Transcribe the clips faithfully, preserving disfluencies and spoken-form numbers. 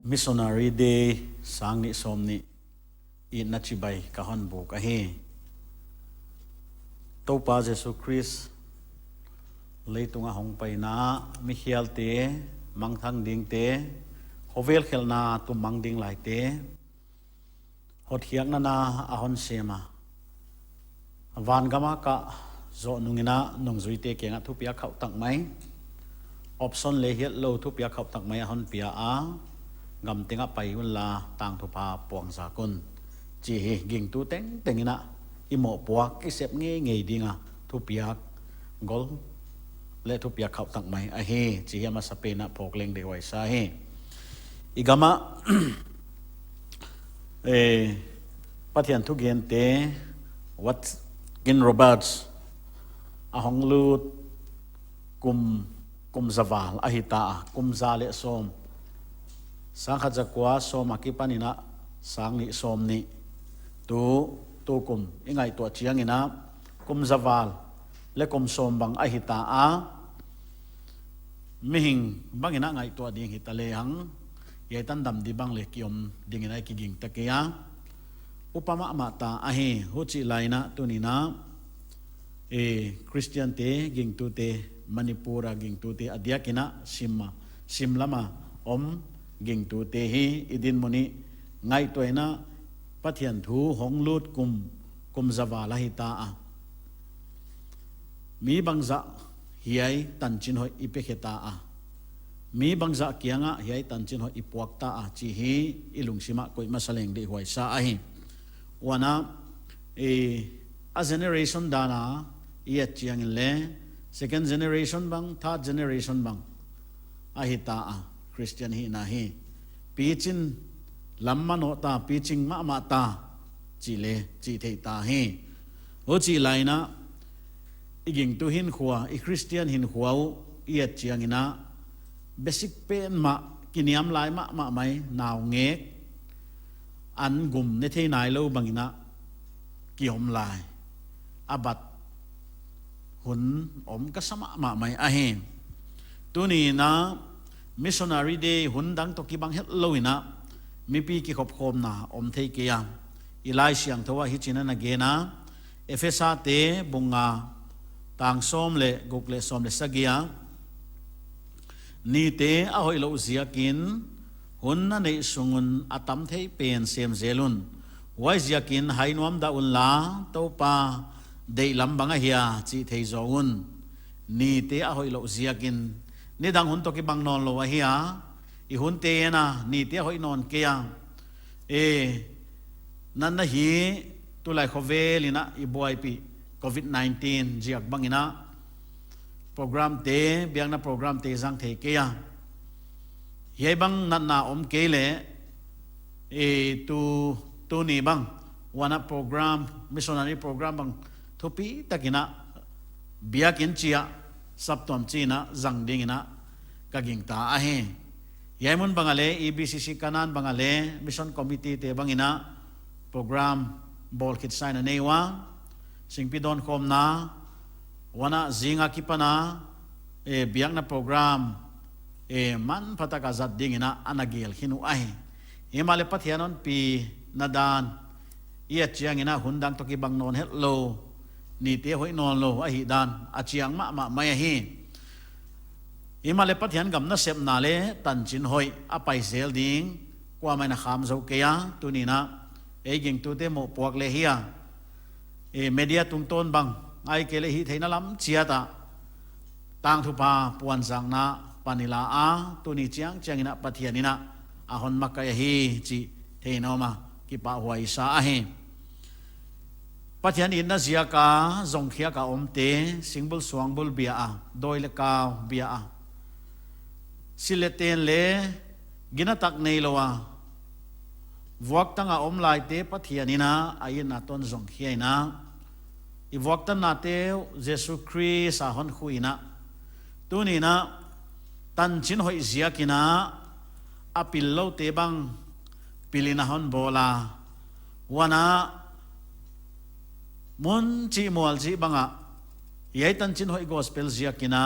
Missionary Day sang nih sawmnih itna chibai ka hon buk ahi. Toupa Jesu Khrist leitung a hong paina, mikhialte, mangthang dingte, khovel khelhna tum mang ding laite hotkhiakna a hon sem a, vangam a kah zoh nungin a nungzuite kiangah thupiak khauh tak mai, option leh hilou thupiak khauh tak mai a hon pia a, gam tengah pai unla tangthupha puangzak un, chih hi gingtu tengteng in a i mohpuak i sep ngeingei ding a thupiak gol leh thupiak khauh tak mai ahi chih hi a masapen a phawk leng deihhuai sa hi. I gam ah, eh, Pathian thugente, Watkins Roberts a hong lut kum, kum za val ahi ta a, kum za leh sawm, sang khat za kua sawm a kipan in a sang nih sawmnih, tu, tu kum i ngaihtuah chiangin a kum za val leh kum sawm bang ahi ta a, mihing bangin a ngaihtuah ding hita lehang, hiai tan dam di bang leh kiom dingin a i kiging ta kei a. Upa mahmah ta ahi, huchih lai in a tuni'n a, eh, Christian te, gingtute, Manipur a gingtute, a diakin a sim a, sim lam a om gingtute hi i dinmun i ngaihtuah in a Pathian thu hong lut kum, kum za val ahi ta a. Mi bangzah hiai tanchin hoih i pekhe ta a, mi bangzah kiangah hiai tanchin hoih i puak ta a chih hi i lungsim ah koih masa leng deihhuai sa ahi. Huan a, eh, a generation dan a i et chiangin leh, second generation bang, third generation bang ahi ta a, Christian hihna hi. Pichin lam manoh ta, pichin mahmah ta, chih leh chih theih ta hi. Huchih lai in a, i gingtu hinkhua, i Christian hinkhua uh i et chiangin a, basic pen mah, kiniam lai mahmah mai, naungek, an gum ne thei nailou bangin a ki om lai, a bat hun om ka sa mahmah mai ahi. Tuni'n a Missionary Day hun dang toh kibang hetlou in a mipi kikhopkhawmna om thei kei a. I Laisiangthou ah hichi'n a na gen a, Ephesa te bung nga, tang sawm leh guk leh sawm leh sagih a, nite a hoihlouh ziakin hun na neih sung un a tam thei pen sem zel un. Huaiziakin hai nuam dah unla, Toupa deihlam bang ahia chih thei zaw un. Nite a hoihlouh ziakin, nidang hun toh kibang nawnlou ahi a, i hunte in a nite a hoih nawn kei a. Eh, natna hi tulai khovel in a i buaipih covid nineteen ziak bangin a program te, biakna program te zang thei kei a. Hiai bang natna om kei leh, eh, tu, tuni bang, huan a program, missionary program bang thupi takin a biakin chiah saptuam chi'n a zang dingin a ka gingta ahi. Hiai mun bang ah leh E B C C Kanan bang ah leh Mission Committee te bangin a program bawl khit sa in a nei ua, singpi dawnkhawmna, huan a zing a kipan a, eh, biakna program, eh, manpha tak a zat dingin a ana gel khin uh ahi. Himahleh Pathian hon pina dan i et chiangin a hun dang toh kibang nawn hetlou, nite hoih nawnlou ahihdan a chiang mahmah mai ahi. Himahleh Pathian gam nasepna leh tanchin hoih a pai zel ding kuamah in a kham zou kei a, tuni'n a ei gingtute mohpuak leh hi a, eh, media tungtawn bang, ahihkeileh hihtheihna lam chiat ah tangthupha puanzakna pan i la a, tuni chiangchiang in a Pathian in a a hon makaih ahi chih theih in a om a, kipahhuai sa ahi. Pathian itna ziak a zongkhiak a omte, singbul suangbul bia a, dawi leh kau bia a, si leh ten leh ginatak neilou a vuaktang a om laite Pathian in a a itna toh zongkhia in a, i vuaktannate uh Jesu Khrist a hon khuh in a, tuni'n a tanchin hoih ziakin a a pilloute bang pil in a hon bawl a, huan a mun chih mual chih bang ah hiai tanchin hoih gospel ziakin a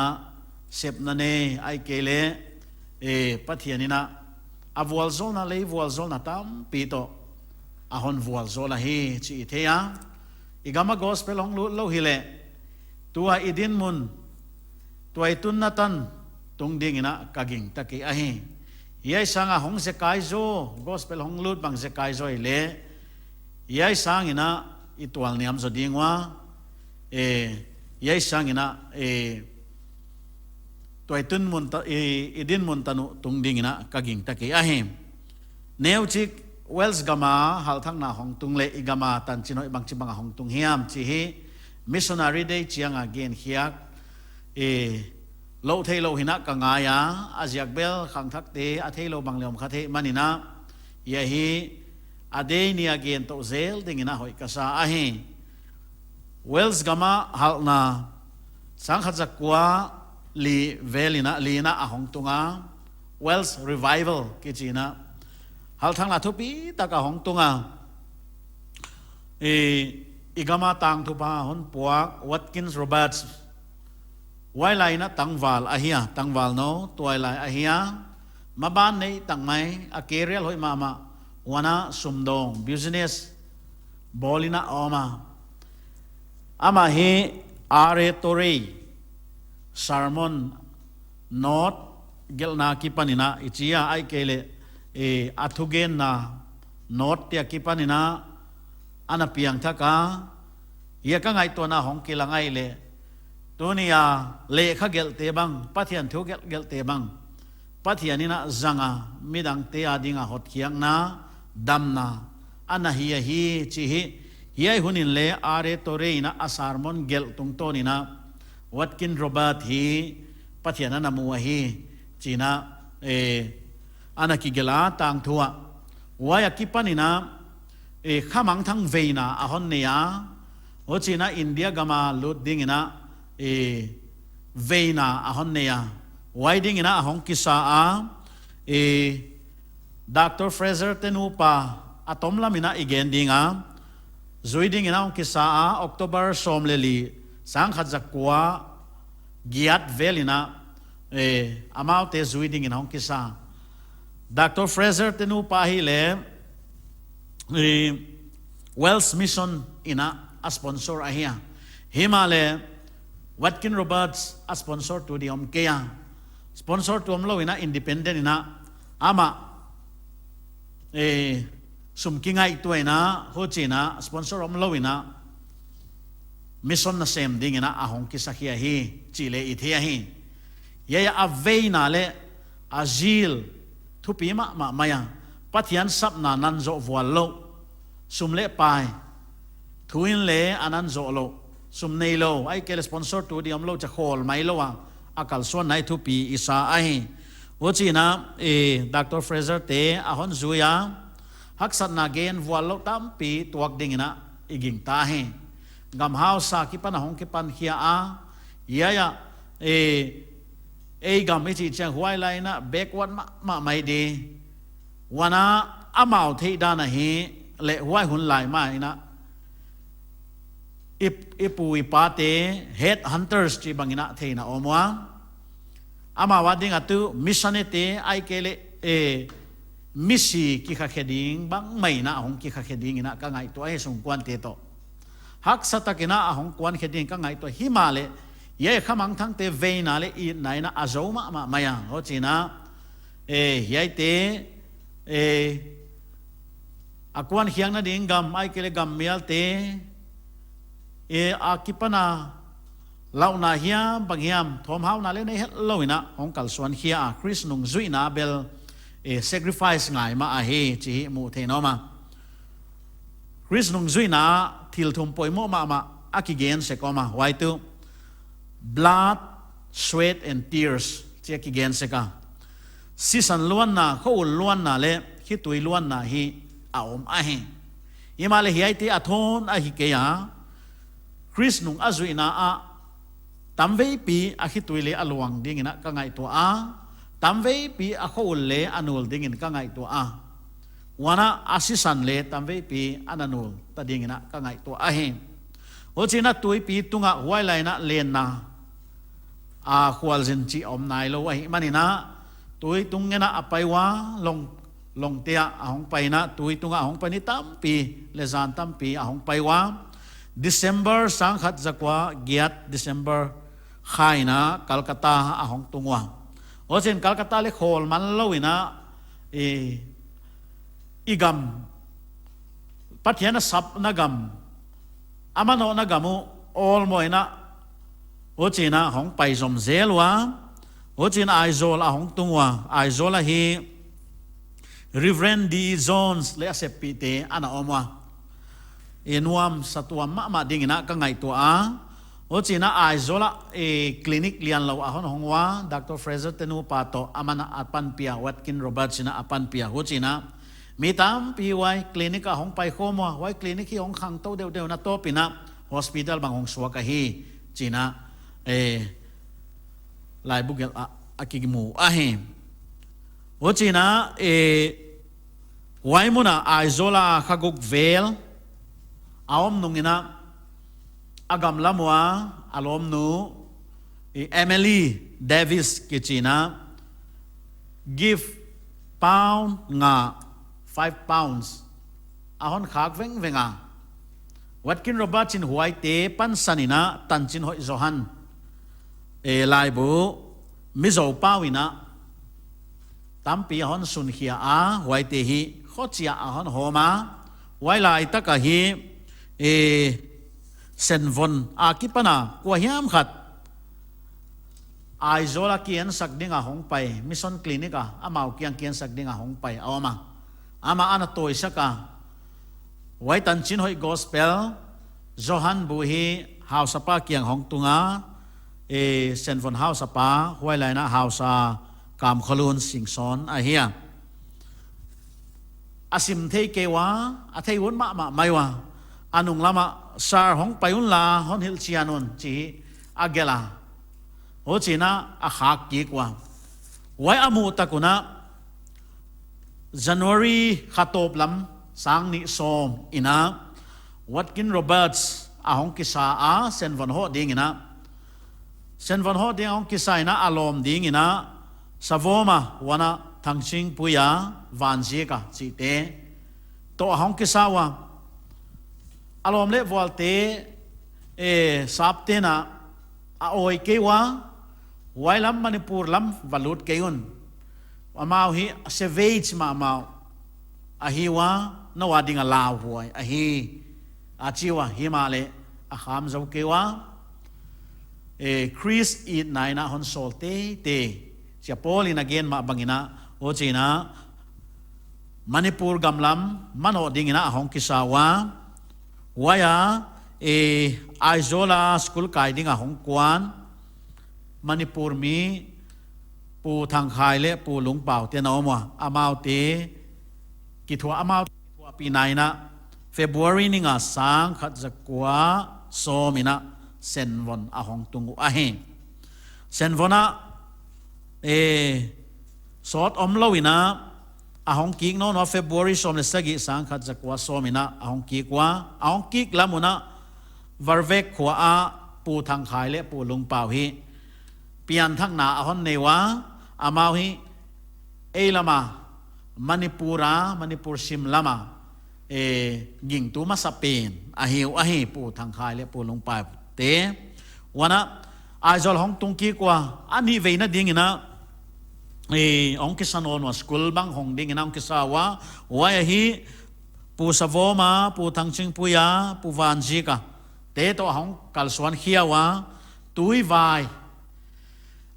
sepna nei, ahihkeileh, eh, Pathian in a a vualzawlna lei vualzawlna tampi toh a hon vualzawl ahi chih i thei a. I gam ah gospel hong lut lou hileh, tua i dinmun, tua i tunna tan tung dingin ah ka gingta kei ahi. Hiai sang a hong zekai zaw, gospel hong lut bang zekai zaw hileh, hiai sangin ah i tualniam zaw ding ua, eh, hiai sangin ah, eh, tua i tunmun ta, i, i dinmun tan uh tung dingin ah ka gingta kei ahi. Neuchik Wales gam a halthakna hong tung leh i gam a tanchinhoih bangchibang a hong tung hiam chih hi Missionary Day chiang a gen khiak, eh, lou theilou hi'n ah ka ngai a, a ziak bel khangthakte a theilou bang leh om kha thei manin ah, hiai hi a day ni a gen tou zel dingin ah hoih ka sa ahi. Wales gam a halhna sangkhat zakua li vel in ah, li in ah a hong tung a, Wales Revival kichi in ah halthakna thupitak a hong tung a. I, i gam a tangthupha hon puak Watkins Roberts, huailai in ah tangval ahi a, tangval nou tuailai ahi a, maban nei tak mai, a career hoih mahmah, huan ah sumdawng, business bawl in ah a om a. Amah hi R A Torrey sermon note gelhna akipan in ah, i chi a, ahihkeileh, eh, a thugenna note te akipan in ah ana piangthak a. Hiai ka ngaihtuahna hong kilang ahihleh, tuni a lehkha gelhte bang, Pathian thu gelh, gelhte bang, Pathian in ah zang a, midangte a ding a hotkhiakna, damna ana hi ahi chih hi. Hiai hun in leh R A Torrey in ah a sermon gelh tungtawn in ah, Watkins Roberts hi Pathian ana mu ahi chi in ah, eh, ana kigelh a tangthu ah. Huai akipan in ah, eh, khamangthang veina a hon nei a. Huchiin ah India gam a lut dingin ah, eh, veina a hon nei a. Huai dingin ah a hong kisa a, eh, Doctor Fraser te nupa a tomlam in ah i gen ding a. Zui dingin ah hong kisa a, October sawm leh li, sangkhat zakua giat vel in ah, eh, amaute zui dingin ah hong kisa. Doctor Fraser te nupa ahihleh, eh, Wales Mission in ah a sponsor ahi a. Himahleh Watkins Roberts a sponsor tu di om kei a. Sponsor tu omlou in ah independent in ah amah, eh, sum kingaihtuah in ah, huchiin ah sponsor omlou in ah mission nasem dingin ah a hong kisa hi ahi chih leh i thei ahi. Hiai a veina leh a zeal thupi mahmah mai a. Pathian sapna nan zoh vual lou. Sum leh pai thu in leh a nan zoh lou. Sum neilou, ahihkeileh sponsor tu di omlou, cha khawl mailou a, a kalsuan nai thupi i sa ahi. Huchiin ah, eh, Doctor Fraser te a hon zui a, haksatna gen vual lou tampi tuak dingin ah i gingta hi. Gam hausa akipan a hong kipan khia a, hiai a, eh, ei gam i chih chiang huailai in ah backward mahmah mai di. Huan ah amau theihdan ahihleh huai hun lai mah in ah i, i pu i pate headhunters chih bangin ah theihna om ua. Amau a ding a tuh missionary te ahihkeileh, eh, misi kikhakhe ding bang mai in ah hong kikhakhe dingin ah ka ngaihtuah hi, sungkuante toh. Haksa takin ah a hong kuankhe ding ka ngaihtuah. Himahleh hiai khamangthangte veina leh itna in ah a zou mahmah mai a. Huchiin ah, eh, hiaite, eh, a kuankhiakna ding gam, ahihkeileh gam mialte, eh, akipan a lauhna hiam bang hiam, thawmhauna leh nei hetlou in ah hong kalsuan khia a. Khrist nungzuihna bel, eh, sacrifice ngai mah ahi chih hi mu thei in om a. Khrist nungzuihna ah thil thum poimoh mahmah a kigen sek om a, huai tuh blood, sweat and tears chih a kigen sek a. Sisan luanna, khoul luanna leh khitui luanna hi a om ahi. Himahleh hiaite a thawn ahi kei a. Khrist nung a zuihna ah tamveipi a khitui leh a luang dingin ah ka ngaihtuah a, tamveipi a khoul leh a nul dingin ka ngaihtuah a, huan ah a sisan leh tamveipi a na nul ta dingin ah ka ngaihtuah ahi. Huchiin ah tuipi tungah huailai in ah lenna a khualzin chih om nailou ahihmanin ah, tui tung ngen ah a pai ua, long Lawngte ah a hong pai in a, tui tung ah a hong pai ni tampi, leh zan tampi a hong pai ua. December sangkhat zakua giat December kha in a Calcutta a hong tung ua. Huchiin Calcutta leh khawl man lou in a, i, i gam, Pathian a sapna gam, a manawhna gam uh awlmoh in a, huchiin a hong pai zom zel ua. Huchiin Aizawl a hong tung ua. Aizawl ah hi Reverend D. Jones leh a seppihte ana om ua. I nuamsa tuam mahmah ding in a ka ngaihtuah a. Huchiin a Aizawl ah, eh, clinic lianlou a hon hong ua, Doctor Fraser te nupa toh aman a panpih a, Watkin Roberts in a panpih a. Huchiin a mi tampi huai clinic ah hong pai khawm ua, huai clinic hi hong khangtou deuhdeuh in a, a tawp in a hospital bang hong suak ahi, chiin a, eh, laibu gelh ah a kimu ahi. Huchiin a, eh, huai mun ah Aizawl ah kha guk vel a om nung in a, a gam lam ua a lawmnu, i, Emily Davis kichi in a, gift pound nga, five pounds, a hon khak vengveng a. Watkin Roberts in huaite pansan in a, Tanchinhoih Johan, eh, laibu Mizo pau in a tampi a hon sunkhia a, huaite hi khochia a hon hawm a. Huai laitak ah hi, eh, Senvon a kipan a kua hiam khat Aizawl ah kiensak ding a hong pai, mission clinic ah amau kiang kiensak ding a hong pai a om a. Amah ana tawisak a. Huai Tanchinhoih Gospel, Johan bu hi hausapa kiang hong tung a, eh, Senvon hausapa, huai lai in a hausa Kamkholun Singson ahi a. A sim thei kei ua, a thei ut mahmah mai ua. A nung lam ah, "Sir, hong pai unla, hon hilhchian un," chi a gelh a. Huchiin a, a khak kik ua. Huai a muh tak un a, January kha tawp lam, sang nih sawm in a, Watkin Roberts a hong kisa a, Senvon hoh ding in a. Senvon hoh ding a hong kisa in a, a lawm ding in a, Savawm a, huan a Thangchingpui a, Vanzik a, chihte toh a hong kisa ua. A lawm leh vualte, eh, sapte'n a, a awi kei ua, huai lam Manipur lam va lut kei un. Amau hi savage mahmah uh ahi ua, nou a ding a lauhuai ahi, a chi ua, himahleh a kham zou kei ua. Eh, Khrist itna in a hon sawl teitei. Sia Paul in a gen mah bang in a, huchiin a, Manipur gam lam manawh ding in a hong kisa ua. Huai a, eh, Aizawl a school kai ding a hong kuan, Manipur mi Pu Thangkhai leh Pu Lungpau te na om ua. Amaute kithuah, amau kithuahpihna in a February ni nga, sangkhat zakua sawm in a Senvon a hong tung uh ahi. Senvon ah, eh, sawt omlou in a, a hong kik nawn ua, February sawm leh sagih, sangkhat zakua sawm in a, a hong kik ua. A hong kik lam un a, Varvek khua ah Pu Thangkhai leh Pu Lungpau hi pianthakna a hon nei ua. Amau hi ei lam a, Manipur a, Manipur sim lam a, eh, gingtu masapen ahi uh ahi, Pu Thangkhai leh Pu Lungpau te. Huan a, Aizawl hong tung kik ua, a nihveina ding in a, eh, hong kisa nawn ua, school bang hong ding in a hong kisa ua. Huai ah hi Pu Savawm a, Pu Thangchingpui a, Pu Vanzik a, te toh a hong kalsuan khia ua. Tuivai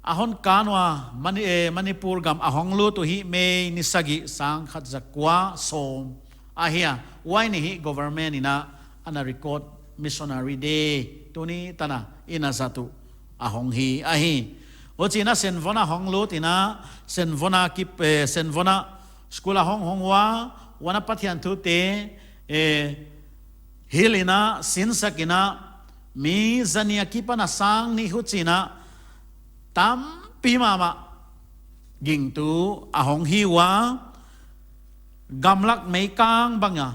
a hon kan ua, Mani-, eh, Manipur gam a hong lut uh hi May ni sagih, sangkhat zakua sawm ahi a. Huai ni hi government in a ana record Missionary Day, tuni tan a i na zat uh a hong hi ahi. Huchiin a Senvon a hong lut in a, Senvon a kip, eh, Senvon a school a hong hong ua, huan a Pathian thute, eh, hilh in a, sinsak in a, mi zanih akipan a sang nih huchiin a, tampi mahmah gingtu a hong hi ua. Gamlak meikang bang a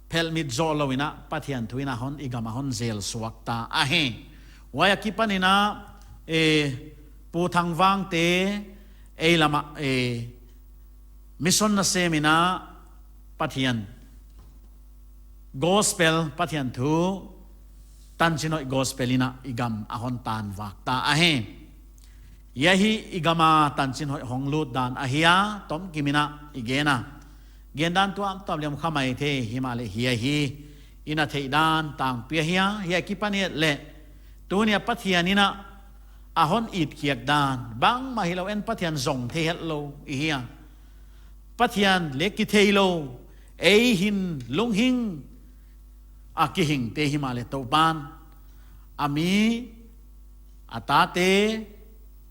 phelh mit zoh lou in a, Pathian thu in a hon, i gam a hon zel suak ta ahi. Huai akipan in a, eh, Pu Thangvang te ei lam a, eh, Mission nasem in a Pathian gospel, Pathian thu, tanchinhoih gospel in a i gam a hon tanvak ta ahi. Hiai hi i gam a tanchinhoih hong lut dan ahi a, tomkim in a i gen a. Gen dan tuamtuam leng om kha maithei, himahleh hiai hi i na theih dan tangpi ahi a, hiai akipan leh tuni a Pathian in a a hon itkhiak dan, bangmah hilou in Pathian zong thei hetlou i hi a. Pathian leh kitheilou, ei hin lunghing a kihingte himahleh Toupan a mi, a tate,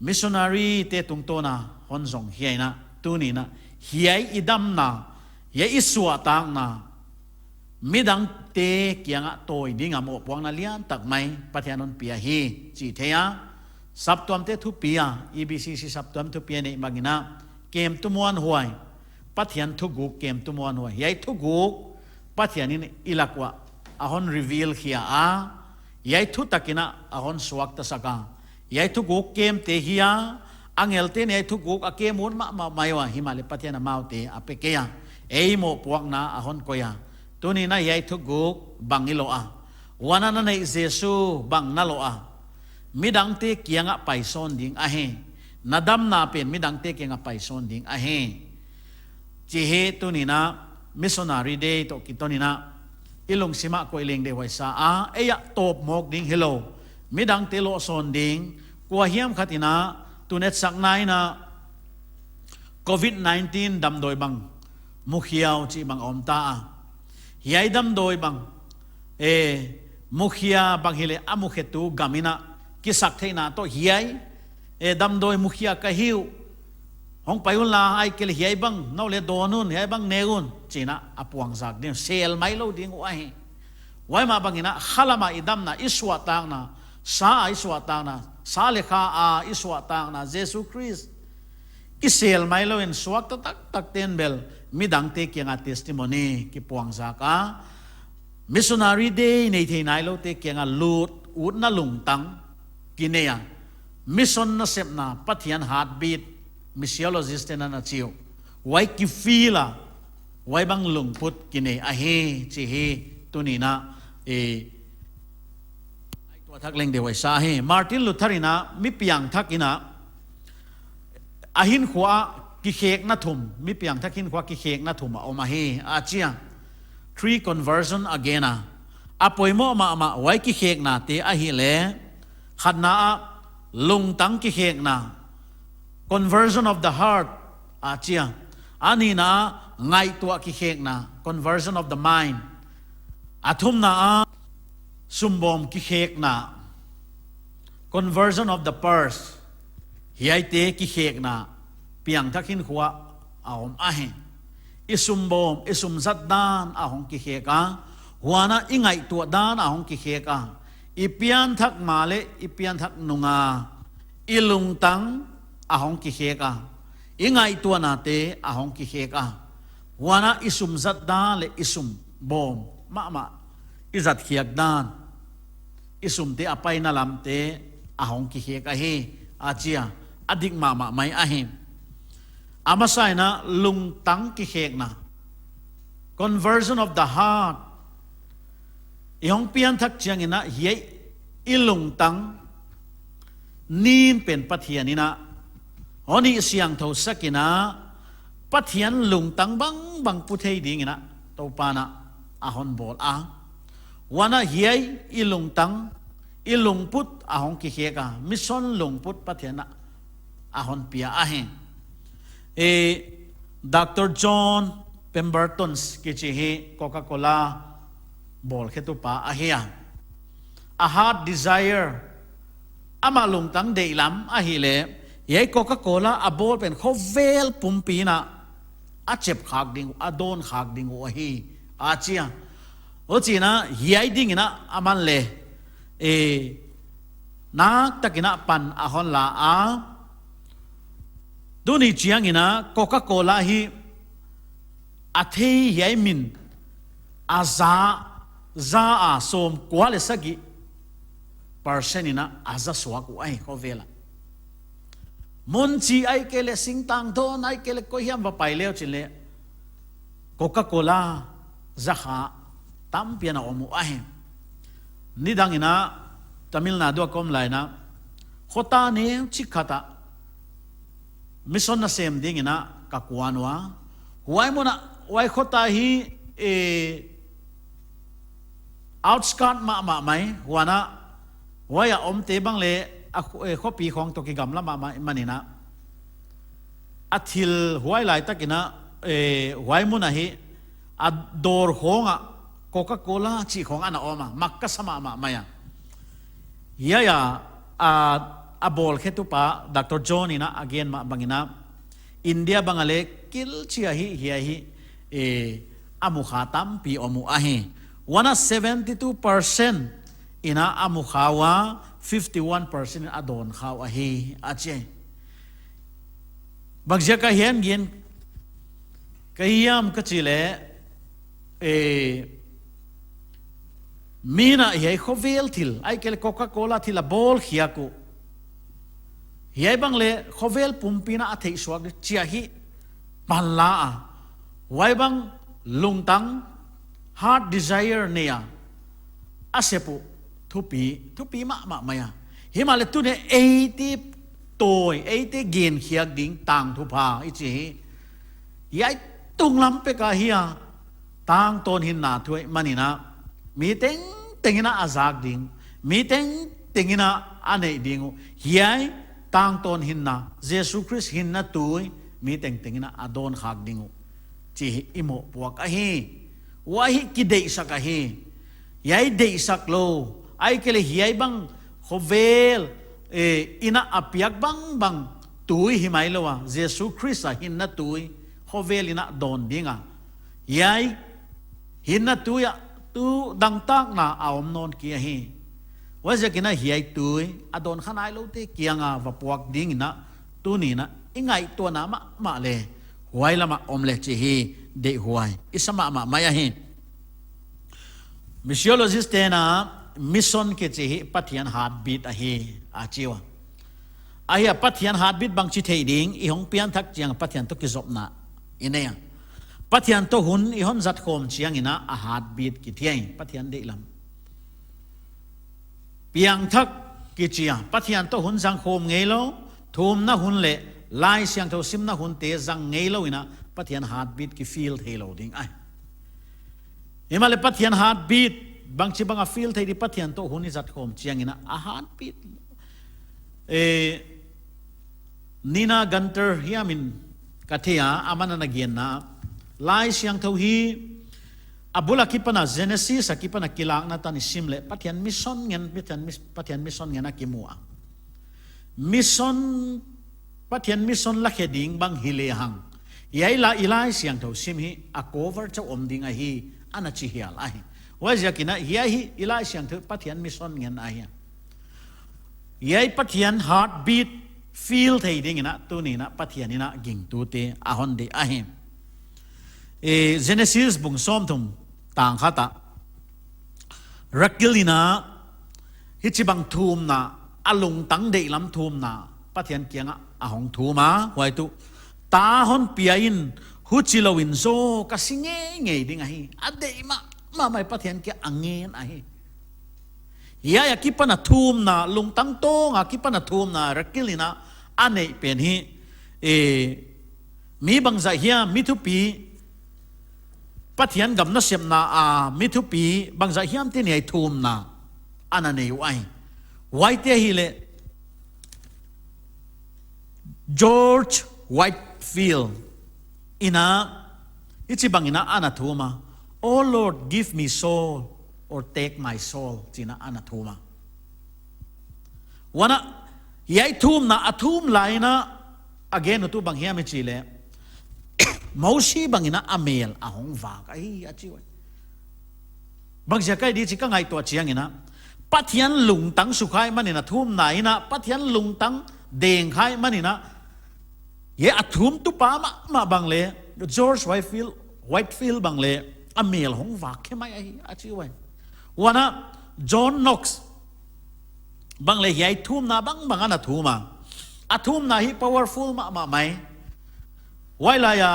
missionary te tungtawn a hon zong hi a, tuni in a hiai i damna, hiai i suahtakna, midangte kiang a tawi ding a mohpuakna liantak mai Pathian hon pia hi chih theih a. Saptuamte thupi a, E B C C saptuam thupi a neih bang in a, kem tu muanhuai, Pathian thuguk kem tu muanhuai. Hiai thuguk Pathian in i lak uah a hon reveal khia a, hiai thutak in a a hon suaktasak a. Hiai thuguk kemte hi a, angelte in hiai thuguk a kem ut mahmah mai ua, himahleh Pathian amaute a pe kei a. Ei mohpuakna a hon koih a. Tuni in a hiai thuguk bang i loh a? Huan a na neih Jesu bang na loh a? Midangte kiang a pai sawn ding ahi. Na damna pen midangte kiang a pai sawn ding ahi. Chih hi tuni in a Missionary Day toh kiton in a i lungsim a koih leng deihhuai sa a, ei a tawpmawk ding hilou, midangte loh sawn ding, kua hiam khat in a tun etsakna in a Covid nineteen damdawi bang mukhiau chih bang a om ta a. Hiai damdawi bang, eh, mukhia bang hileh a mukhetu gam in a kisaktheihna toh hiai, eh, damdawi mukhia ka hi uh, hong pai unla, ahihkeileh hiai bang nou leh dawn un, hiai bang ne un, chi in a a puangzak ding, sel mailou ding uh ahi. Huai mah bang in a khalam a i damna, i suahtakna, sa a i suahtakna, sa leh kha a i suahtakna, Jesu Khrist kisel mailou in suakta taktakte'n bel midangte kiang a testimony kipuangzak a. Missionary Day nei thei nailoute kiang a lut utna lungtang kinei a. Mission nasepna, Pathian heartbeat, missiologist te'n a na chi uh, huai ki feel a, huai bang lungput kinei ahi chih hi tuni in a, eh, ngaihtuah thak leng deihhuai sa hi. Martin Luther in a mi piangthak in a, a hinkhua kikhekna thum, mi piangthak hinkhua kikhekna thum a om ahi a chi a. Three conversion a gen a. A poimoh mahmah huai kikheknate ahihleh, khatna ah lungtang kikhekna, conversion of the heart a chi a. A nihna ah ngaihtuah kikhekna, conversion of the mind. A thumna ah sumbawm kikhekna, conversion of the purse. Hiaite kikhekna piangthak hinkhua a om ahi. I sumbawm, i sum zat dan a hong kikhek a. Huan a i ngaihtuah dan a hong kikhek a. I pianthak ma leh i pianthak nung a, i lungtang a hong kikhek a. I ngaihtuahnate a hong kikhek a. Huan a i sum zat dan leh i sumbawm mahmah, i zatkhiak dan, i sumte a paina lamte a hong kikhek ahi a chi a. A dik mahmah mai ahi. A masa in a lungtang kikhekna, conversion of the heart. I hong pianthak chiang in a hiai i lungtang nin pen Pathian in a hon hihsiangthou sak in a, Pathian lungtang bangbang pu thei ding in a Toupa'n a hon bawl a. Huan a hiai i lungtang, i lungput a hong kikhek a, mission lungput Pathian in a hon pia ahi. Eh, Doctor John Pemberton kichi hi Coca-Cola bawlkhetu pa ahi a. A heart desire, ama lungtang deihlam ahihleh, hiai Coca-Cola a bawl pen khovel pumpi in a a chep khak ding uh, a dawn khak ding uh ahi a chi a. Huchiin a hiai ding in a aman leng, eh, naktak in a pan a hon la a. Tuni chiang in a Coca-Cola hi a thei hiai min a za, za a sawmkua leh sagih percent in a a za suak uh ahi khovel a. Mun chih ahihkeileh singtang dawn ahihkeileh koi hiam va pai le uh chin leh Coca-Cola zakha tampi ana om uh ahi. Nidang in a Tamil Nadu a ka om lai in a, khota neu chik khat ah mission na sem ding in a ka kuan ua. Huai mun ah, huai khota hi, eh, outskirt mahmah mai, huan a, huai a omte bang leh a kho-, eh, khopi khawng toh kigamla mahmah manin a, a thil huai laitak in a, eh, huai mun ah hi, a dawr khawng ah Coca-Cola chih khawng ana om a, mak ka sa mahmah mai a. Hiai a, a, a bawlkhetupa Doctor John in a a gen mah bang in a, India bang ah leh kil chi ahi, hiai hi, eh, a mu kha tampi om uh ahi. Huan a seventy two percent in a a mu kha ua, fifty one percent in a dawn kha uh ahi, a chi. Bangziak a hiai gen ka hiam ka chih leh, eh, mi in a hiai khovel thil, ahihkeileh Coca-Cola thil a bawl khiak uh. Hiai bang leh khovel pumpi in a theih suak di chia hi panla a. Huai bang lungtang, heart desire nei a, a sep uh thupi, thupi mahmah mai a. Himahleh tuni a eite tawi, eite gen khiak ding tangthupha i chih hi, hiai tunglam pek ah hi a, tangtawn hinna thu ahih manin a, mi tengteng in a a zak ding, mi tengteng in a a neih ding uh. Hiai tangtawn hinna, Jesu Khrist hinna tui, mi tengteng in a a dawn khak ding uh chih hi i mohpuak ahi. Huai hi kideihsak ahi. Hiai deihsak lou, ahihkeileh hiai bang khovel, eh, in a a piak bangbang tui hi mai lou a, Jesu Khrist a hinna tui, khovel in a dawn ding a, hiai hinna tui ah tu dangtakna a om nawn kei ahi. Huaiziak in a hiai tui a dawn kha nailoute kiang a va puak ding in a, tuni in a i ngaihtuahna mahmah leh huai lam ah om leh chih hi deihhuai i sa mahmah mai ahi. Missiologist te'n a mission kichi hi Pathian heartbeat ahi a chi ua. Ahia Pathian heartbeat bangchi thei ding, i hong pianthak chiang Pathian toh kizopna i nei a. Pathian toh hun i hon zat khawm chiang in a a heartbeat kichi hi, Pathian deihlam. Piangthak kichi a, Pathian toh hun zang khawm ngeilou, thumna hun leh Laisiangthou simna hunte zang ngeilou in a Pathian heartbeat ki feel theilou ding ahi. Himahleh Pathian heartbeat bangchibang a feel thei di, Pathian toh hun i zat khawm chiang in a a heartbeat. Eh, Nina Gunter hiam in ka thei a, aman ana genna, Laisiangthou hi a bul akipan a Genesis akipan a Kilakna tan i sim leh Pathian mission ngen, Pathian mis-, Pathian mission ngen a kimu a. Mission, Pathian mission la khe ding bang hi lehang, hiai la i Laisiangthou sim hi a cover chauh om ding ahi, ana chi hial ahi. Huaiziak in a hiai hi i Laisiangthou Pathian mission ngen ahi a. Hiai Pathian heartbeat feel thei ding in a tuni in a Pathian in a gingtute a hon deih ahi. Eh, Genesis bung sawmthum tang khat ah Rakil in a hichibang thumna, a lungtang deihlam thumna Pathian kiang ah a hong thum a, huai tuh ta hon pia in, huchilou in zaw ka si ngeingei ding ahi. A deih mahmah mai, Pathian kiang a ngen ahi. Hiai akipan a thumna, lungtang tawng akipan a thumna Rakil in a a neih pen hi, eh, mi bangzah hiam, mi thupi, Pathian gam nasepna a mi thupi bangzah hiam te'n hiai thumna ana nei uh ahi. Huaite ahihleh George Whitefield in a hichibang in a ana thum a, "Oh Lord, give me soul or take my soul," chi in a ana thum a. Huan a, hiai thumna a thum lai in a, a gen uh tuh bang hiam i chih leh, Mosi bang in a a mel a hong vak ahi a chi uh. Bangziak a di chih ka ngaihtuah chiang in a, Pathian lungtang sukha ahih manin a thumna in a, Pathian lungtang deng kha ahih manin a, hiai a thumtupa mahmah bang leh, George Whitefield, Whitefield bang leh, a mel hong vak khe mai ahi a chi uh. Huan a, John Knox bang leh hiai thumna bangbang ana thum a. A thumna hi powerful mahmah mai. Huailai a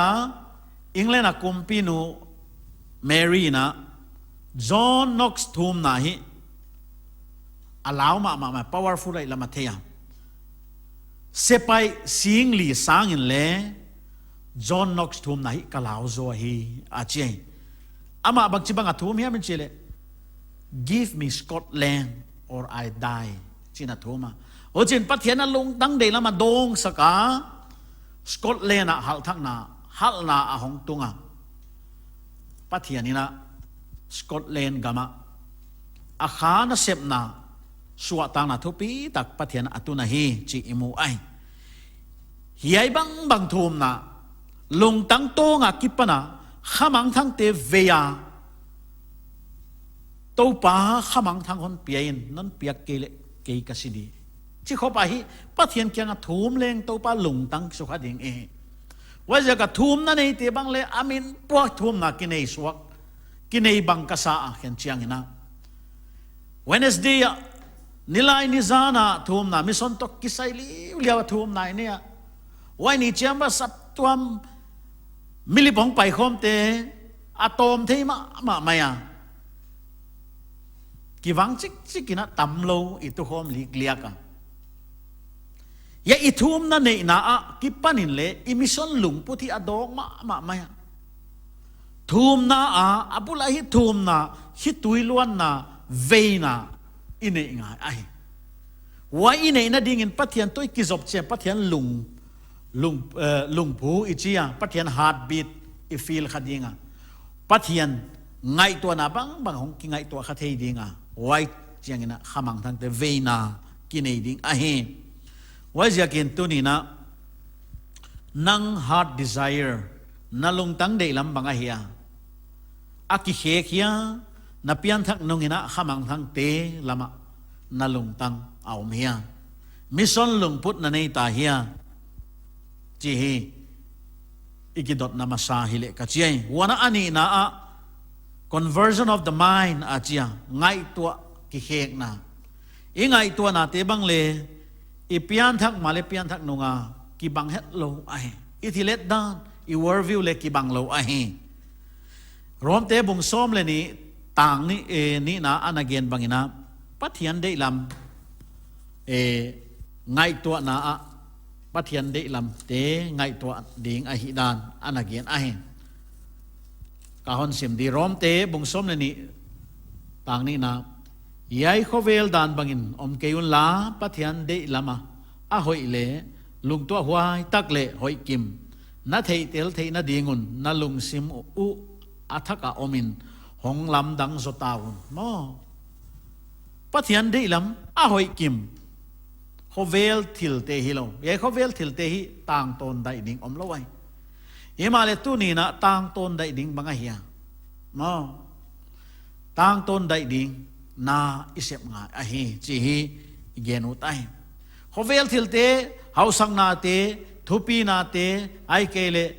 England a kumpinu Mary in a John Knox thumna hi a lau mahmah mai, powerful ahih lam a thei a. Sepaih singli sang in leng John Knox thumna hi ka lau zaw hi, a chi hi. Amah bangchibang a thum hiam i chih leh, "Give me Scotland or I die," chi'n a thum a. Huchiin Pathian a lungtang deihlam a dawngsak a, Scotland ah halhthakna, halhna a hong tung a. Pathian in a Scotland gam ah a kha nasepna suahtakna thupitak Pathian a tun ahi chih i mu ahi. Hiai bangbang thumna, lungtang tawng a kipan a khamangthangte vei a, "Toupa, khamangthang hon pia in, non piak kei leh kei ka si di," chi khop ahi. Pathian kiang a thum leng Toupa lungtang sukha ding i hi. Huaiziak a thumna neite bang leng a min puak thumna kinei suak, kinei bang ka sa a, khenchiang in a. Wednesday ah, nilai nizan a thumna, mission toh kisai liuliau a thumna i nei a. Huai ni chiang bang saptuam milip hong paikhawmte a tawm thei mahmah mai a. Kivang chikchik in a tamlou i tukhawm likliak a. Hiai i thumna neihna a kipan in leng i mission lungput hi a dawk mahmah mai a. Thumna a, a bul a hi thumna, khitui luanna, veina i neih ngai ahi. Huai i neihna dingin Pathian toh i kizop chiang, Pathian lung, lung, eh, lungphu i chi a, Pathian heartbeat i feel kha ding a. Pathian ngaihtuahna bangbang hong kingaihtuah kha thei ding a. Huai chiang in a khamangthangte veina kinei ding ahi. Huaiziakin tuni in a, nang heart desire, na lungtang deihlam bang ahia? A kikhek hia, na pianthak nung in a khamangthangte lam ah na lungtang a om hia? Mission lungput na nei ta hia? Chih hi i kidotna masa hi leh ka chi hi. Huan a nihna ah, conversion of the mind a chi a, ngaihtuah kikhekna. I ngaihtuahnate bang leng, i pianthak ma leh pianthak nung a kibang hetlou ahi. I thil et dan, i worldview leng kibang lou ahi. Rom te bung sawm leh nih, tang nih, eh, nihna ana gen bang in a, Pathian deihlam, eh, ngaihtuahna ah, Pathian deihlamte ngaihtuah ding ahihdan ana gen ahi. Ka hon sim di, Rom te bung sawm leh nih, tang nihna. Hiai khovel dan bangin om kei unla, Pathian deihlam a, a hoih leh lungtuahhuai tak leh hoihkim, na theihtel theihna ding un na lungsim uh a thak a om in hong lamdang zaw ta un. Maw, Pathian deihlam a hoihkim, khovel thilte hilou. Hiai khovel thilte hi tangtawn daih ding omlou ahi. Himahleh tuni in a tangtawn daih ding bang ahia? Maw, tangtawn daih ding na i sep ngai ahi chih hi i gen ut ahi. Khovel thilte, hausaknate, thupinate, ahihkeileh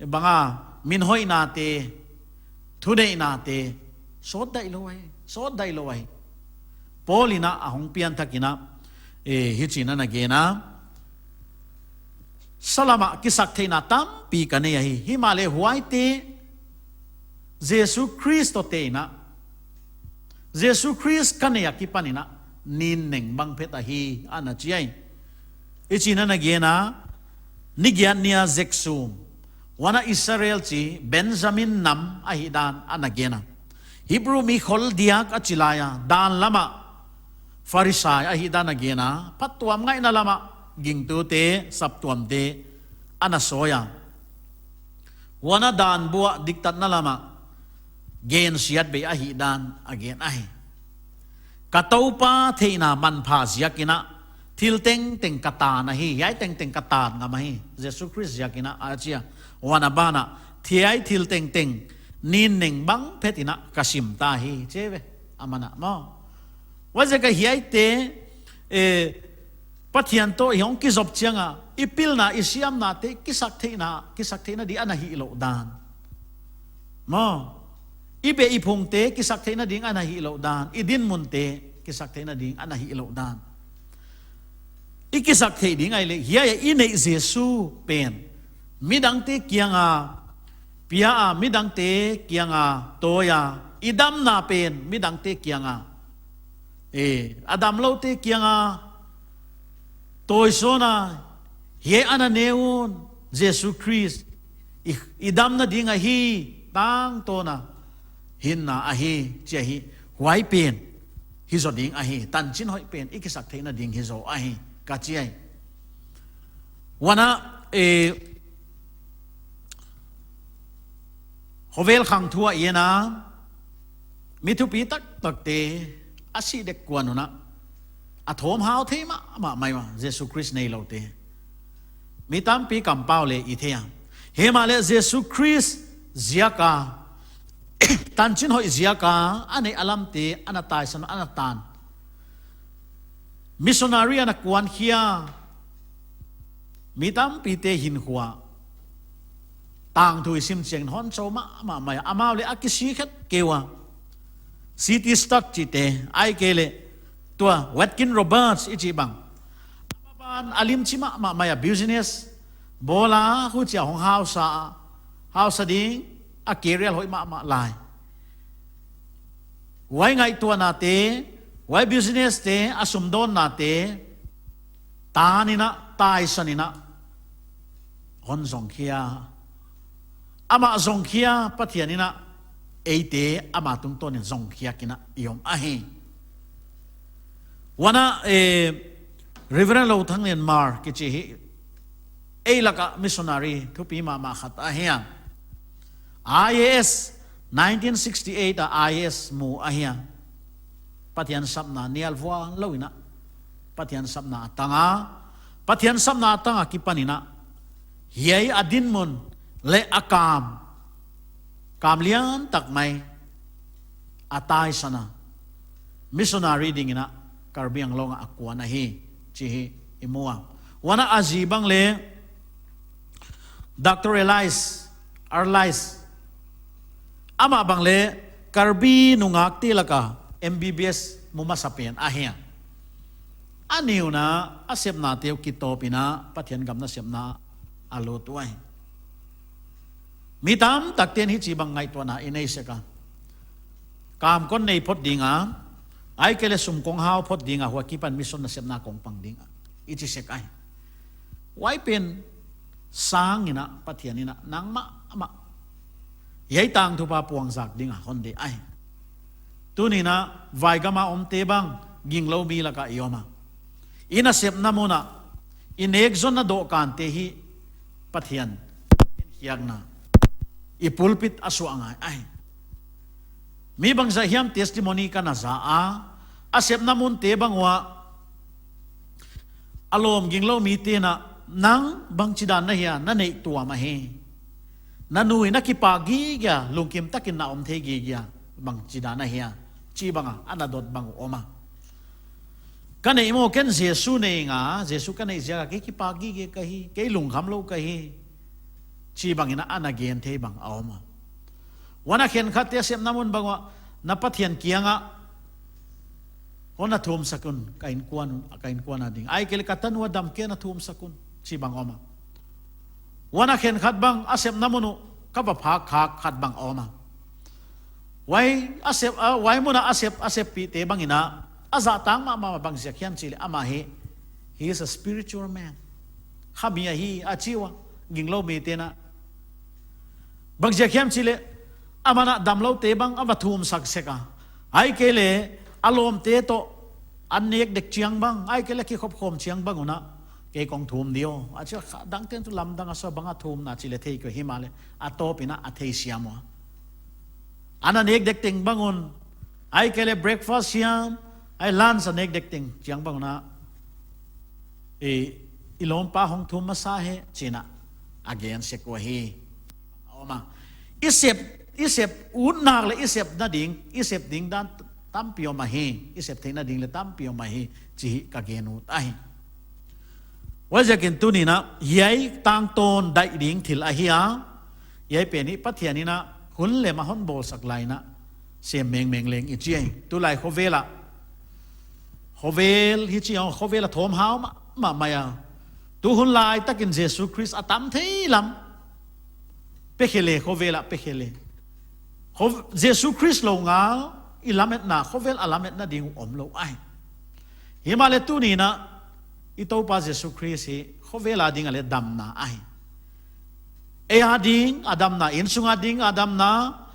bang a, minhoihnate, thuneihnate, sawt daih lou ahi, sawt daih lou ahi. Paul in a hong pianthak in a, eh, hichi'n ana gen a, salam ah kisaktheihna tampi ka nei ahi. Himahleh huaite Jesu Khrist toh te'n a, Jesu Khrist ka neih a kipan in a nin neng bang phet ahi, ana chi ahi. Hichi'n ana gen a, ni giat ni a zek sum, huan a Israel chi Benjamin nam ahihdan ana gen a. Hebru mi khol diak a chi lai a, dan lam ah Pharisai ahihdan a gen a, phattuam ngaihna lam ah gingtute, saptuamte ana sawi a. Huan a dan buah diktatna lam ah gensiatbei ahihdan a gen ahi. Ka Toupa theihna manpha ziak in a thil tengteng ka tan ahi, hiai tengteng ka tan ngam ahi, Jesu Khrist ziak in a, a chi a. Huan a ban ah, hiai thil tengteng nin neng bang phet in a ka sim ta hi, chi ve. Aman a maw, huaiziak a hiaite, eh, Pathian toh i hong kizop chiang a, i pilna, i siamnate kisaktheihna, kisaktheihna ding ana hihlouh dan. Maw, i beh i phungte kisaktheihna ding ana hihlouh dan, i dinmunte kisaktheihna ding ana hihlouh dan. i kisak theih ding ahihleh, hiai a i neih Jesu pen midangte kianga pia a, midangte kianga tawi a, i damna pen midangte kianga, e, a damloute kianga tawisawn a, hiai ana ne un, Jesu Khrist, i, i damna ding ahi, tangtawn a hinna ahi, chi ahi. Huai pen hi zaw ding ahi, tanchin hoih pen i kisak theihna ding hi zaw ahi, ka chi ahi. Huan a, e, khovel khang thu a i en a, mi thupi taktakte a sih dek kuan un a, a thawmhau thei mahmah mai ua, Jesu Khrist neiloute. Mi tampi kampau leh i thei a. Himahleh Jesu Khrist ziak a, tanchin hoih ziak a, a neih a lamte ana taisan, ana tan. Missionary ana kuankhia, mi tampite hinkhua tangthu i sim chiangin hon chou mahmah mai a, amau leh a kisih khet kei ua. C T Studd chihte, ahihkeileh tua Watkin Roberts i chih bang, a ban a limchih mahmah mai a, business bawl a, huchia hong hausa a, hausa ding, a career hoih mahmah lai. Huai ngaihtuahnate, huai business te, a sumdawnnate tan in a, taisan in a, hon zongkhia. Amah zongkhia, Pathian in a, eite ama tungtawnin zongkhiak in a i om ahi. Huan a, eh, Reverend Lothanglianmar kichi hi, ei lak a missionary thupi mahmah khat ahi a. I A S, nineteen sixty-eight a I A S mu ahi a. Pathian sapna nial vuallou in a, Pathian sapna a tang a, Pathian sapna a tang a kipan in a, hiai a dinmun leh a kam, kam lian tak mai a taisan a, missionary ding in a Karbi Anglong a kuan ahi, chi hi i mu a. Huan a, a zi bang leh Doctor Elias, Arlias, amah bang leh Karbi nungakte lak a M B B S mu masa pen ahi a. A niuna a sepnate uh kitawp in a, Pathian gam nasepna a lut uhi. Mi tamtakte'n hichibang ngaihtuahna i nei sek a, kam kon nei phot ding a, ahihkeileh sum kong hau phot ding a, huai akipan mission nasepna kong pang ding a, i chi sek ahi. Huai pen sang in a, Pathian in a, nangmah mah, hiai tangthu pa puangzak ding a hon deih ahi. Tuni'n a, vaigam a omte bang, ginglou mi lak a i om a, i nasepna mun a, i nekzonna dohkante hi Pathian khiakna, i pulpit a suah ngai ahi. Mi bangzah hiam testimony ka na za a, a sepna munte bang uah, a lawm ginglou mite'n a, nang bangchidan na hia, na neih tuam ahi, na nui na kipak gige a, lungkim takin na om thei gige a, bangchidan na hia, chibang a ana dot bang uh om a. Ka neih maw, ken Jesu nei nga, Jesu ka neih ziak a kei kipak gige ka hi, kei lungkhamlou ka hi, chibang in a ana gen thei bang a om a. Huan a khenkhatte a sepna mun bang uah, na Pathian kiang a hon na thumsak un, ka innkuan, ka innkuan a ding, ahihkeileh ka tanu a dam kei na thumsak un, chibang om a. Huan a khenkhat bang a sepna mun uh ka va phak khak khat bang om a. Huai a sep, a, huai mun a a sep, a seppihte bang in a, a zahtak mahmah, bangziak hiam chih leh amah hi, he is a spiritual man, khami ahi a chi ua, ginglou mite'n a. Bangziak hiam chih leh, aman a damloute bang a va thumsak sek a, ahihkeileh a lawmte toh an nek dek chiang bang, ahihkeileh kikhop khawm chiang bang un a, kei kong thum di aw, a chi a. Kha dangte'n chu lamdang a sa, bang a thumna chih leh thei kei, himahleh a tawp in a a theisiam ua, ana nek dek teng bang un, ahihkeileh breakfast hiam, ahih lunch a nek dek teng chiang bang un a, i, i lawmpa hong thum masa hen, chi in a, a gen sek uhi. A om a. I sep, i sep utnak leh i sepna ding, i sep ding dan tampi om ahi, i sep theihna ding leh tampi om ahi, chih hi ka gen ut ahi. Huaiziakin tuni'n a, hiai tangtawn daih ding thil ahi a, hiai pen hi Pathian in a hun lem a hon bawlsak lai in a, sem mengmeng leng i chi ahi. Tulai khovel a, khovel hichi a, khovel a thawmhau mah mahmah a. Tu hun laitakin Jesu Khrist a tam thei lam. Pe khe le, khovel ah pe khe le. Kho-, Jesu Khrist lou ngal i lametna, khovel a lametna ding uh omlou ahi. Himahleh tuni'n ah, i Toupa Jesu Khrist hi, khovel a ding a leh damna ahi. Ei a ding a damna, innsung a ding a damna,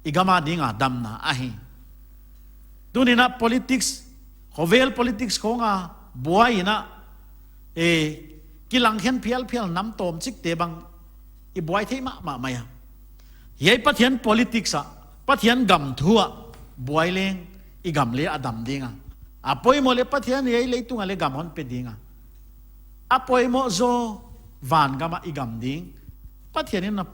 i gam a ding a damna ahi. Tuni'n ah politics, khovel politics khong a buai in ah, e, kilang khen phialphial nam tawmchikte bang, i buai thei mahmah mai a. Hiai Pathian politics ah, Pathian gam thu ah, buai leng, i gam leh a dam ding a. A poimoh leh Pathian hiai leitung a leh gam hon pe ding a. A poimoh zaw van gam ah i gam ding. Pathian in na,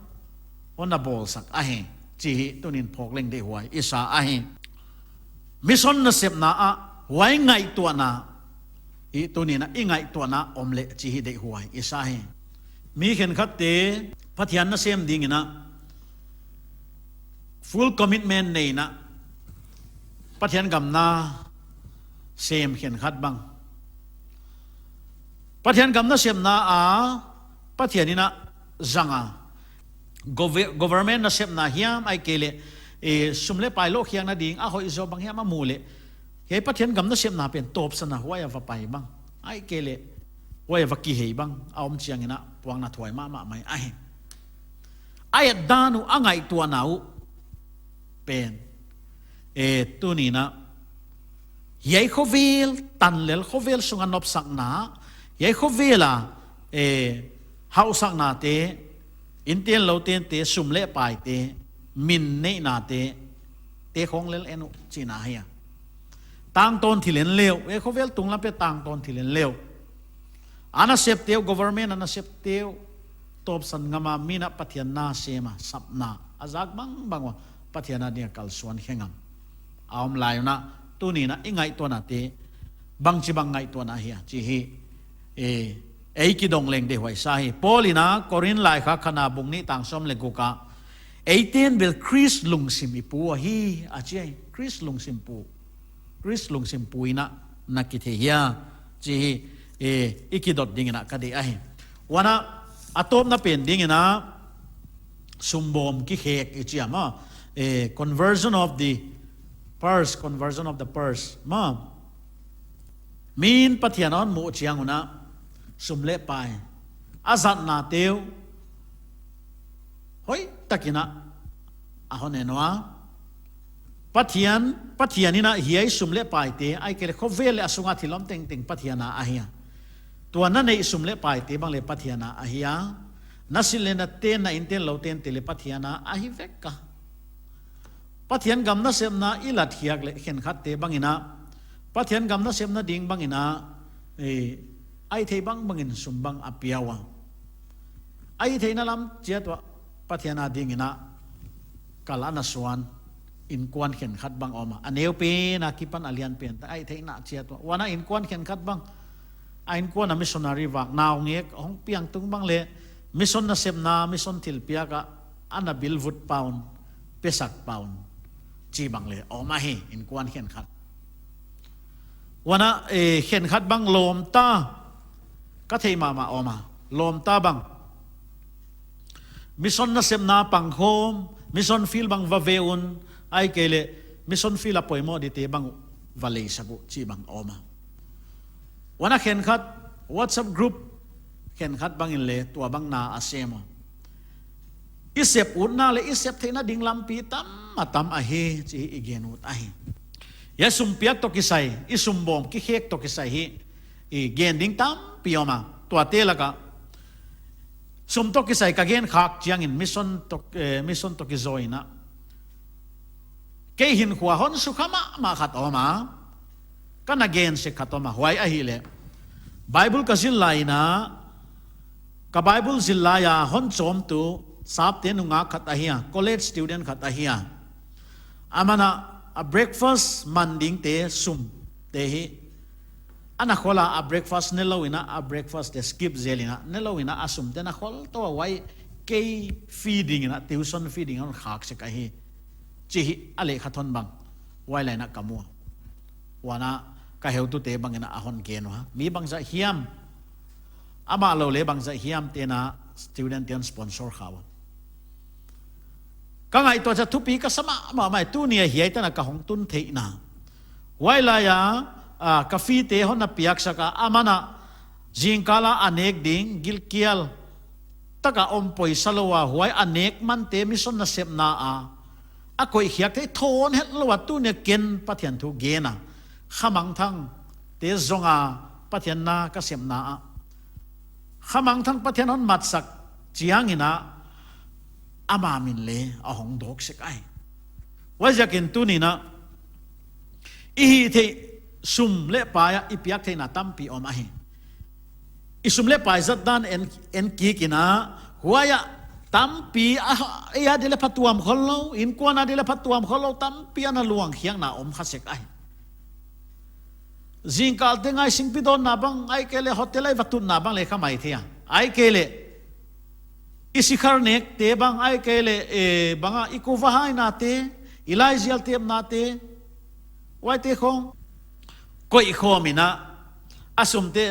hon na bawlsak ahi. Chih hi tuni'n phawk leng deihhuai i sa ahi. Mission nasepna ah, huai ngaihtuahna. Hi tuni'n ah i ngaihtuahna om leh chih hi deihhuai i sa hi. Mi khenkhatte, Pathian nasem dingin ah. Full commitment nei in ah. Pathian gam nasem khenkhat bang. Pathian gam nasepna ah, Pathian in ah zang a. Gove-, government nasepna hiam ahihkeileh, e, sum leh pai lohkhiakna ding, a hoih zaw bang hiam a muh leh. Hiai Pathian gam nasepna pen tawpsan a huai a va pai bang. Ahihkeileh, huai a va kihei bang. A om chiangin ah, puanna thuai mahmah mai ahi. A et dan uh, a ngaihtuahna uh. Pen. E, tuni'n ah. Hiai khovel, tan lel khovel sung a nopsakna. Hiai khovel a, e, hausaknate, innten loutente, sum leh paite, min neihnate, te khong lel en uh chihna hi a. Tangtawn thil en leh uh, e khovel tunglam pen tangtawn thil en leh uh. A nasepte uh, government a nasepte uh, tawpsan ngam a mi'n ah Pathian nasem a, sapna, a zak bangbang ua, Pathian a ding a kalsuan khe ngam. A om lai un ah, tuni'n ah i ngaihtuahnate, bangchibang ngaihtuahna hia, chih hi, e, ei kidong leng deihhuai sa hi. Paul in ah, Korin laikhak khatna bung nih tang sawm leh guk ah, eite'n bel Khrist lungsim i pu ahi, a chi ahi, Khrist lungsim pu. Khrist lungsim pu in ah na kithei hia, chih hi, e, i kidot dingin ah ka deih ahi. Huan ah, a tawpna pen dingin ah, sumbawm kikhek i chi a maw, e, conversion of the purse, conversion of the purse, maw. Mi'n Pathian a hon muh chiang un ah, sum leh pai. A zatnate uh, hoihtakin ah, a hon en ua. Pathian, Pathian in ah hiai sum leh paite, ahihkeileh khovel leh a sunga thil om tengteng Pathian a ahi a. Tua na neih sum leh paite bang leh Pathian a ahi a. Na silh leh na ten, na innten loutente leh Pathian a ahi vek a. Pathian gam nasepna i latkhiak leh khenkhatte bangin ah. Pathian gam nasepna ding bangin ah. E, ahihtheih bangbangin sum bang a pia ua. Ahihtheihna lam chiat uah Pathian a dingin ah kal ana suan innkuan khenkhat bang om a. A neupen a kipan a lianpen tak ahihtheihna chiat uah. Huan ah innkuan khenkhat bang. A innkuan a missionary vak naungek hong piang tung bang leh mission nasepna, mission thilpiak ah ana bilvut pound, pesak pound. Chih bang leh om ahi, innkuan khenkhat. Huan ah, e, khenkhat bang lawmta. Ka theih mahmah om a. Lawmta bang. Mission nasepna pangkhawm, mission field bang va ve un, ahihkeileh, mission field a poimoh dingte bang va leisak uh, chih bang om a. Huan ah khenkhat, WhatsApp group, khenkhat bangin leh, tua bang na a sem ua. I sep utna leh, i sep theihna ding lampi tam, a tam ahi, chih i gen ut ahi. Hiai sum piak toh kisai, i sumbawm kikhek toh kisai hi, i gen ding tampi om a. Tuate laka, sum toh kisai ka gen khak chiangin mission toh, eh, mission toh kizawina. Kei hinkhua hon sukha mahmah khat om a. Ka na gen sek khat om a. Huai ahihleh. Bible ka zil lai in a. Ka Bible zil lai a hon chawmtu sapte nungak khat ahi a. College student khat ahi a. Aman a, a breakfast man dingte sum te hi. Ana khol a, a breakfast ne lou in a, a breakfast te skip zel in a, ne lou in a, a sum te na khol toh a, huai kei fee ding in a, tuition fee ding in a hon khak sek ahi. Chih hi a leh khat hon bang. Huai lai in a ka mu a. Huan a ka heutute bang in a a hon gen ua. Mi bangzah hiam. Amah lou leh bangzah hiam te'n a student te'n sponsor kha ua. Ka ngaihtuah chiang thupi ka sa mahmah mai, tuni a hiai tan a ka hong tun theihna. Huai lai a, ah, ka fee te hon na piaksak a, aman a zingkal a a nek ding, gilkial tak a om poisa lou a, huai a nek mante mission nasepna a a koih khiak thei thawn het lou a, tuni a ken Pathian thu gen a, khamangthang te zong a Pathian na ka sepna a, khamangthang Pathian hon matsak chiangin a, ama min leh a hong dawk sek ahi. Huaiziakin tuni in a, i hih theih sum leh pai a i piak theihna tampi om ahi. I sum leh pai zat dan en, en kik in a, huai a tampi a, ei a di leh phatuam khol lou, innkuan a di leh phatuam khol lou, tampi ana luang khiakna om kha sek ahi. Zingkal teng a i singpi dawnna bang, ahihkeileh hotel a i va tutna bang leh kha mai thei a. Ahihkeileh i sikhar nekte bang, ahihkeileh, eh, bang a i kuva hainate, i laizial tepnate, huaite khong koih khawm in a, a sumte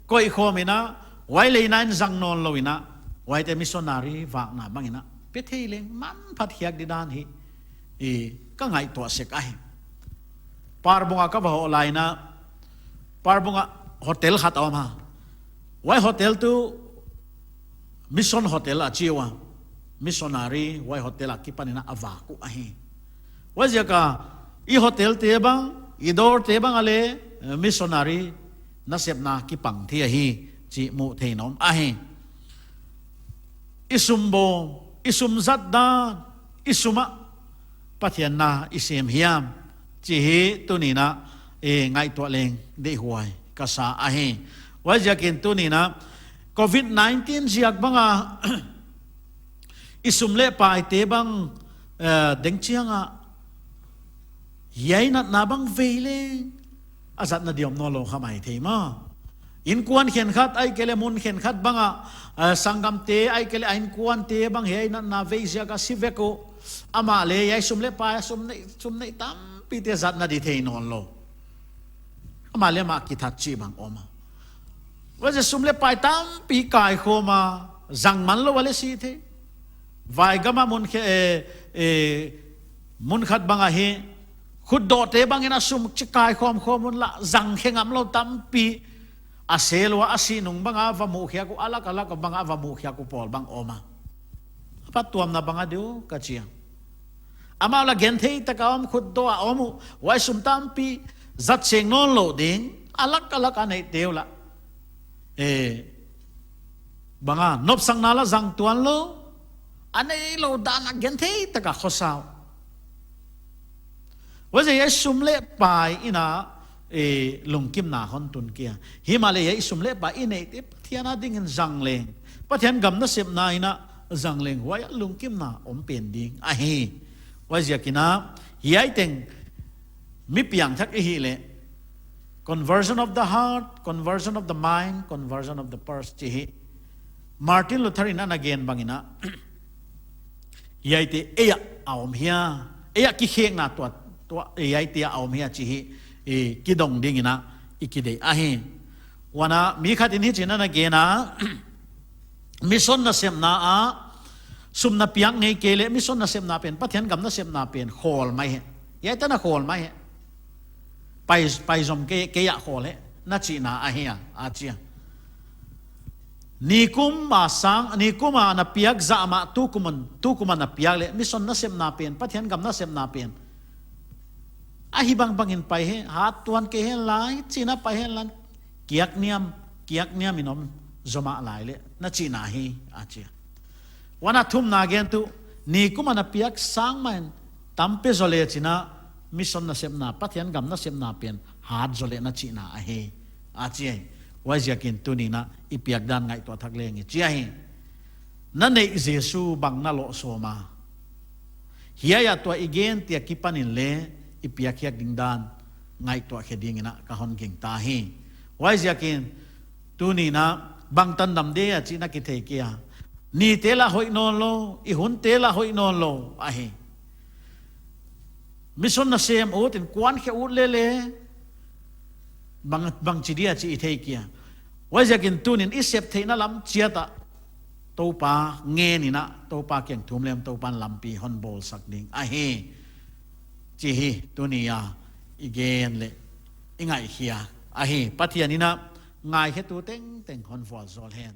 koih khawm in a, huai leh in a in zang nawn lou in a, huaite missionary vakna bang in a pe thei leng manphat khiak di dan hi, i, ka ngaihtuah sek ahi. Parbung a ka va hoh lai in a, Parbung a hotel khat a om a. Huai hotel tuh mission hotel a chi ua. Missionary huai hotel a kipan in a a vak uh ahi. Huaiziak a i hotel te bang, i dawr te bang a leh, eh, missionary nasepna kipang thei ahi chih muh theih in om ahi. I sum bawm, i sum zat dan, i sum a Pathian na i sem hiam chih hi tuni in a, eh, ngaihtuah leng deihhuai ka sa ahi. Huaiziakin tuni in a covid nineteen ziak bang a i sum leh paite bang, eh, deng chiang a hiai natna bang vei leng a zatna di om nawn lou kha mai thei maw. Innkuan khenkhat, ahihkeileh mun khenkhat bang a, eh, sanggamte, ahihkeileh a innkuante bang hiai natna vei ziak a si vek uh. Amah leh hiai sum leh pai a sum neih, sum neih tampite zatna di thei nawn lou. Amah leh amah kithat chih bang om a. Huaiziak sum leh pai tampi kaikhawm a, zang man lou a leh si thei. Vaigam a mun khe, eh, eh, mun khat bang a hi, khutdawhte bang in a sum chih kaikhawm khawm un la, zang khe ngam lou tampi a sel ua, a sih nung bang a va muh khiak uh, a lak a lak bang a va muh khiak uh pawl bang om a. A phatuamna bang a di uh ka chi a. Amau la genthei tak a om, khutdawh a om uh, huai sum tampi zat seng nawn lou ding, a lak a lak a neihte uh la, eh, bang a nopsakna la zang tuan lou, a neih lou dan a genthei tak a khosa uh. Huaiziak a sum leh pai in a, eh, lungkimna hon tun kei a. Himahleh hiai sum leh pai i neihte Pathian a ding in zang leng, Pathian gam nasepna in a zang leng, huai a lungkimna om pen ding ahi. Huaiziakin a, hiai teng mi piangthak i hih leh, conversion of the heart, conversion of the mind, conversion of the purse chih hi Martin Luther in ana gen bang in a, hiaite ei a om hia, ei a kikhekna tuah, tuah, hiaite a om hia chih hi, eh, kidong ding in a i kideih ahi. Huan a mi khat in hichi'n ana gen a, mission nasepna a sum na piak ngei kei leh mission nasepna pen, Pathian gam nasepna pen khawl mai hi. Hiai tan a khawl mai hi. Pai, pai zom kei, kei a khawl hi, na chihna ahi a, a chi a. Nikum a sang, nikum a na piak zah mah tukum a, tukum a na piak leh mission nasepna pen, Pathian gam nasepna pen, ahi bangbang in pai hi, hat tuan kei hen la, chi'n a pai hen la, kiak niam, kiak niam in om zomah lai leh, na chihna hi, a chi a. Huan a thumna gen tuh, nikum a na piak sang mah in tam pe zaw leh chi'n a, mission nasepna, Pathian gam nasepna pen hat zaw leh na chihna ahi, a chi a. Huaiziakin tuni in a i piak dan ngaihtuah thak leng i chi ahi. Na neih Jesu bang na loh sawm a? Hiai a tua i gente akipan in leh i piak khiak ding dan ngaihtuah khe ding in a ka hon gingta hi. Huaiziakin tuni in a bangtan dam dia chih na kithei kei a. Nite la hoih nawn lou, i hunte la hoih nawn lou ahi. Mission nasem ut, innkuan khe ut lele, bang, bangchi dia chih i thei kei a. Huaiziakin tuni'n i sep theihna lam chiat ah Toupa ngen in, Toupa kiang thum leng Toupa'n lampi hon bawlsak ding ahi, chih tuni a i gen leh i ngaihkhiak ahi. Pathian in ngaikhetu tengteng hon vualzawl hen.